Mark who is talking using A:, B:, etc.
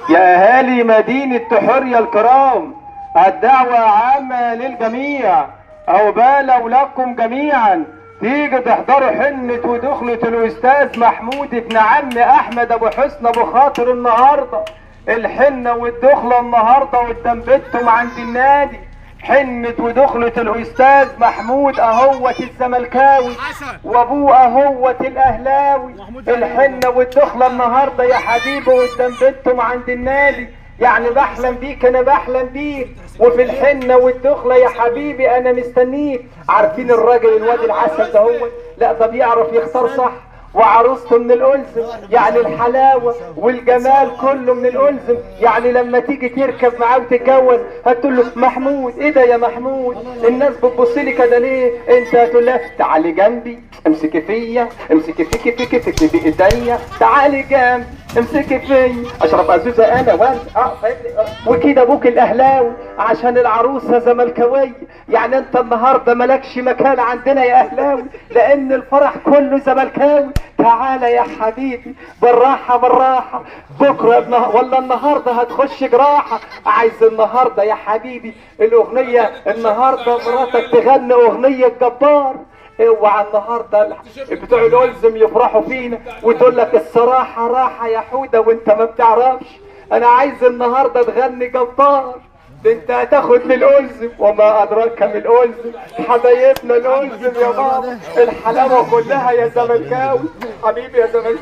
A: يا أهالي مدينة تحوريا الكرام، الدعوة عامة للجميع، عقبال لكم جميعا تيجي تحضروا حنة ودخلة الأستاذ محمود ابن عم أحمد أبو حسن أبو خاطر النهاردة. الحنة والدخلة النهاردة قدام بيتهم عند النادي. حنة ودخلة الأستاذ محمود أهوت الزملكاوي وأبوه أهوت الأهلاوي. الحنة والدخلة النهاردة يا حبيبي قدام بيتهم عند النادي. يعني بحلم بيك، أنا بحلم بيك، وفي الحنة والدخلة يا حبيبي أنا مستنيك. عارفين الراجل الواد العسل ده هو؟ لا ده بيعرف يختار صح، وعروسته من الألزم، يعني الحلاوة والجمال كله من الألزم. يعني لما تيجي تركب معاه وتتجوز هتقول له محمود ايه ده يا محمود، الناس بتبص لي كده ليه؟ انت هتقول لها تعالي جنبي، امسكي فيا، امسكي فيكي فيكي فيكي بايديا، تعالي جنبي امسكي فيا، اشرب ازوزه انا وانت وكده ابوك الاهلاوي عشان العروسة زملكاويه. يعني انت النهارده مالكش مكان عندنا يا اهلاوي لان الفرح كله زملكاوي. تعالى يا حبيبي بالراحة بالراحة، بكره ولا النهارده هتخش جراحه. عايز النهارده يا حبيبي الاغنية، النهارده مراتك تغني اغنية جبار. اوعى النهارده بتوع الألزم يفرحوا فينا وتقول لك الصراحة راحة يا حوده وانت ما بتعرفش. انا عايز النهارده تغني جبار، ده انت هتاخد من الألزم وما ادراك من الألزم، حبايبنا الألزم يا بابا، الحلاوة كلها يا زملكاوي حبيبي يا زملكاوي.